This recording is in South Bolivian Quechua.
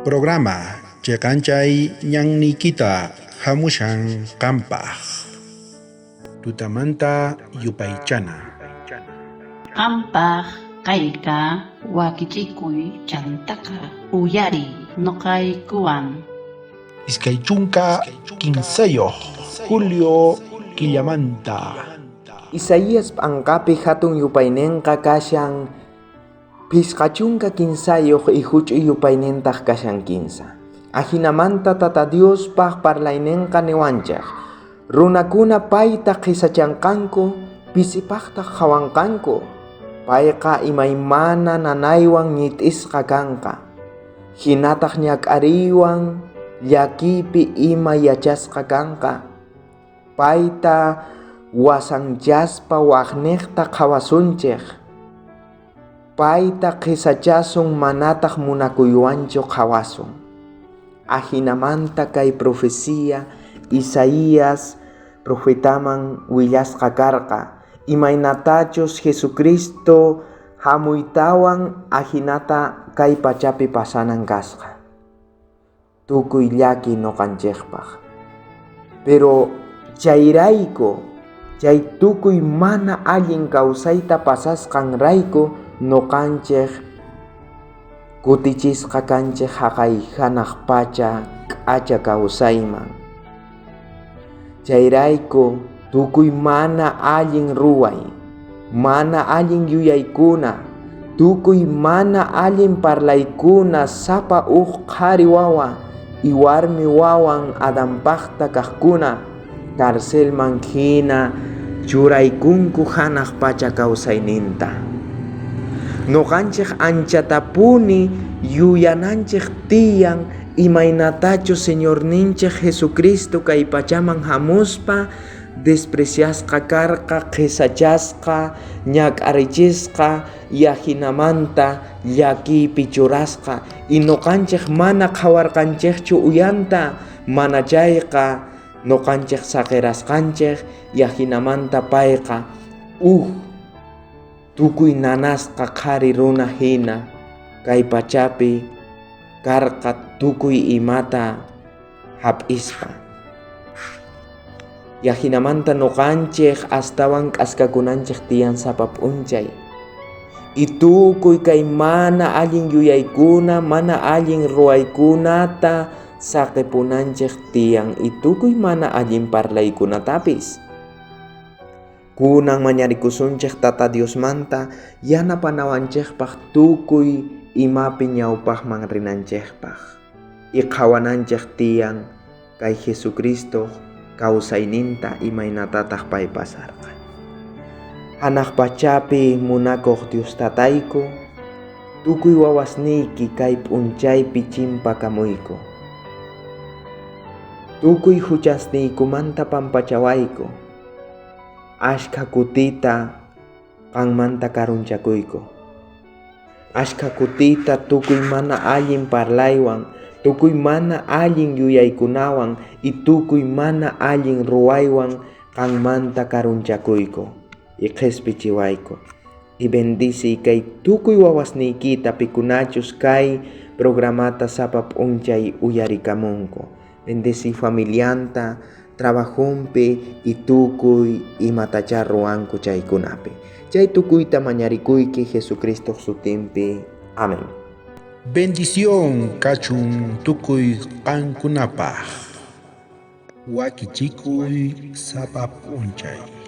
Programa cheqanchay ñanniykita hamushan qampaq. Tutamanta yupaychana. Qampaq kayqa wakichikuy chantaqa uyariy noqaykuwan. 23 julio killamanta. Isaías p'anqapi hatun yupaynenqa kashan 53 y huch'uy yupaynintaq kashan 3. Ajinamanta Tata Diospaq parlaynenqa niwanchej. Runakuna payta qhisachanqanku, pisipaqtaq qhawanqanku. Payqa imaymana nanaywan ñit'isqa kanqa. Hinataq ñak'ariywan llakiypi ima yachasqa kanqa. Payta wasanchaspa wajniqta qhawasunchej. Payta qhisachasun manataq munakuywanchu qhawasun. Ajinamanta kay profecía Isaías profetaman willasqa karqa, imaynatachus Jesucristo hamuytawan ajinata kay pachapi pasanan kasqa. Tukuy llaki noqanchejpaj. Pero chayrayku, chay tukuy mana allin kawsayta pasasqanrayku noqanchej kutichisqa kanchej jaqay janaj pacha k'acha kawsayman. Chayrayku tukuy mana allin ruway, mana allin yuyaykuna, tukuy mana allin parlaykuna sapa uj qhari wawa y warmi wawan Adanpajta kajkuna carcelman hina churaykunku janaj pacha kawsayninta. Noqanchej anchatapuni yuyananchej tiyan imaynatachus Señorninchej Jesucristo kay pachaman hamuspa despreciasqa karqa, qhisachasqa, ñak'arichisqa y ajinamanta llakiypi churasqa y noqanchej mana qhawarqanchejchu uyanta, mana chayqa noqanchej saqerasqanchej y ajinamanta payqa uj tukuy nanasqa qhari runa hina kay pachapi karqa tukuy imata hap'ispa. Y ajinamanta noqanchej astawan k'askakunanchej tiyan sapa p'unchay. Y tukuy kay mana allin yuyaykuna, mana allin ruwaykunata saqepunanchej tiyan y tukuy mana allin parlaykunatapis. Kunan mañarikusunchej Tata Diosmanta yanapanawanchejpaj tukuy imapi ñawpajman rinanchejpaj. Y qhawananchej tiyan kay Jesucristo kawsayninta imaynatataq pay pasarqa. Hanaq pachapi munakuq Dios tatayku, tukuy wawasniyki kay p'unchaypi chimpakamuyku. Tukuy huchasniykumanta pampachawayku. Ashkha kutita qanmanta karunchakuyku. Ashkha kutita tukuy mana allin parlaywan, tukuy mana allin yuyaykunawan y tukuy mana allin ruwaywan qanmanta karunchakuyku y qhispichiwayku. Y bendiciy kay tukuy wawasniykita pikunachus kay programata sapa p'unchay uyarikamunku. Bendeciy familianta, trabajumpi y tukuy imatachá ruwanku chaykunapi. Chay tukuyta mañarikuyki Jesucristo sutinpi. Amén. Bendición kachun tukuy qankunapaj. Wakichikuy sapa p'unchay.